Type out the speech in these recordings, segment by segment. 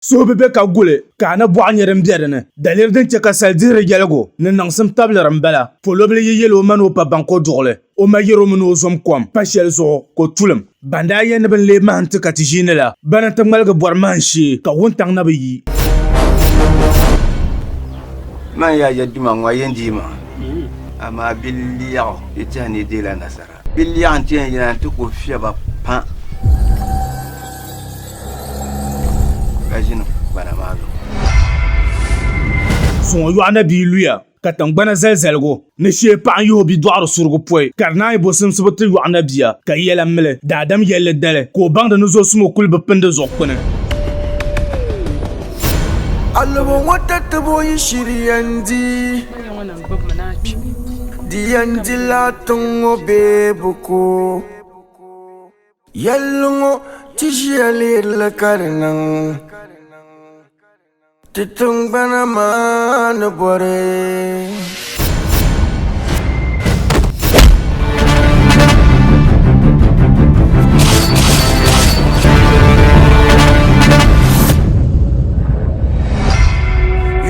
Suhu bi be ka guli, ka a ni bɔɣi nyɛ din be di ni. Daliri din chɛ ka sal dihiri yɛligu ni niŋsim tabiliri m-bala. Polobili yi yɛl o ma ni o pa baŋ ka o duɣili, o ma yɛr o mi ni o zom kom pa shɛli zuɣu ka o tulim. Ban daa yɛn ni bɛ ni leei mahim ti ka ti ʒiini la, bana nti ŋmaligi bɔri mahim shee ka wuntaŋ na bi yi. Man yaa ya duma ŋɔ yɛn dii ma, amaa biliɛɣu yi tɛhi ni yi deela nasara. Biliɛɣu nti yɛn yina nti ku fiɛba pam ka ʒini gbana maa zuɣu. Zuŋɔ yɔɣu na bia luya ka tiŋgbana zali zaligu ni shee paɣa n-yihi o bidɔɣiri surigu pɔi ka di naan yi bo simsibu ti yɔɣu na bia ka yɛla mili daadam yɛlli dali ka o baŋdi ni zosumo kuli bi pindi zuɣukpini. Alɔbo ŋɔ tatabo yi shiri yɛn di, di yɛn dila tiŋ ŋɔ bee buku. Yɛlli ŋɔ ti ʒiya lihiri li ka di niŋ ti tiŋgbana maa ni bɔri.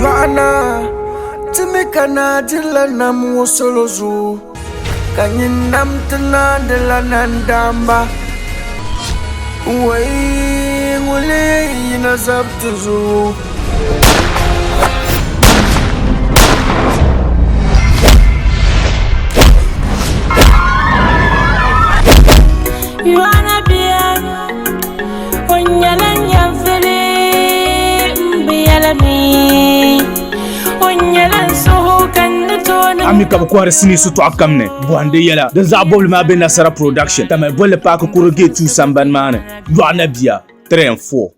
Yɔɣana, ti mi ka naa dirila nam ŋɔ salo zuɣu, ka nyin nam ti naandila nandaamba. Wai, ŋuni yina zabi ti zuɣu? Yɔɣana bia, o nyɛla nyɛvili m bi yɛli mi. O nyɛla n suhu ka n ni tooi niŋ. A mi ka bɛ kɔhiri sinii sitɔɣu kam ni bɔhindi yɛla din zaɣ bɔbili maa be Nasara Production, Tamale Bolli Paaki Kuro Gate 2 sambani maa ni, Yɔɣana bia, 3 and 4.